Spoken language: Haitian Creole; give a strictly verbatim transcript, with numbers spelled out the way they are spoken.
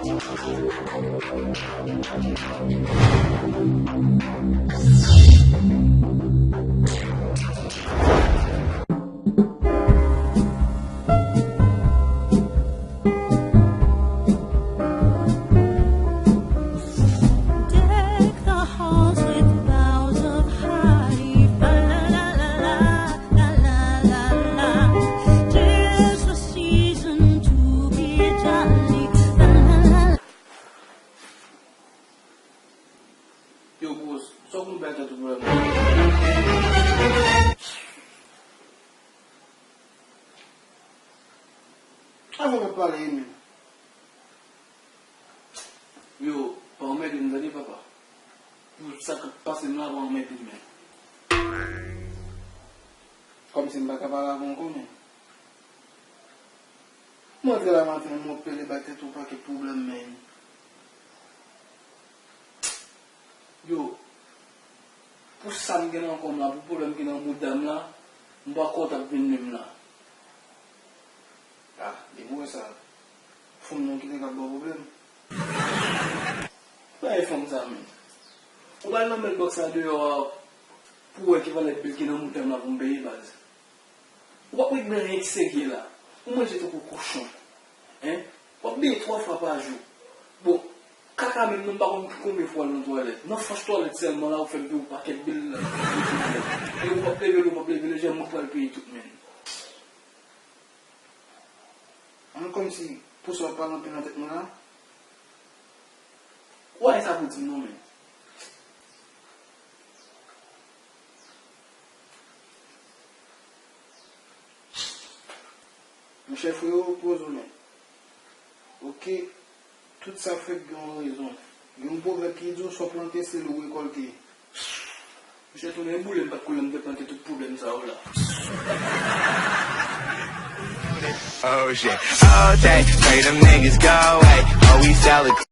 Deck the halls with boughs of holly. Fa la la la la, la la la la la. 'Tis the season to be jolly. Fa la la la. Yo, bro, sa w konn bay tèt ou pwoblèm? Avan w ap pale, men. Yo, pa anmède m tande, papa. Pou sa k ap pase m la, pa anmède m, men. Kòmsi m pa ka pale avè w ankò, men. M antre la maten, m ap pele bay tèt ou pakèt pwoblèm, men. Yo, pou sa m gen nan kò m la, pou pwoblèm ki nan bouda m la, m pa kwè w t ap vin menm la. Ah, depi w wè sa, fanm nan w kite k ap ba w pwoblèm. Bay fanm sa, men. Ou pral nan mailbox la deyò a, pou w wè ki valè bil ki nan bouda m la pou m peye, baz. Ou p ap regle anyen ki serye la. Ou manje tankou kochon. Hein? W ap beye twa fwa pa jou. Bon, kaka menm nan, m pa konn konbyen fwa w al nan twalèt. Nan fòs twalèt sèlman la, ou fè beye yon pakèt bil la. E ou p ap leve l, ou p ap leve l, e jèm ou pral peye tout, men. An kòmsi pou sa w ap pale anpil nan tèt mwen la. Ou pa gen sa pou di m non, men. Monchè, freo, poze w, men. Oke, tout sa fèt gen yon rezon. Gen yon pwovèb ki di w, sa w plante, se li w rekòlte. Monchè, tounen boule, m pa t konnen m te plante tout pwoblèm sa yo la. Oh shit. All day, pray them niggas go away. Oh, we sell it.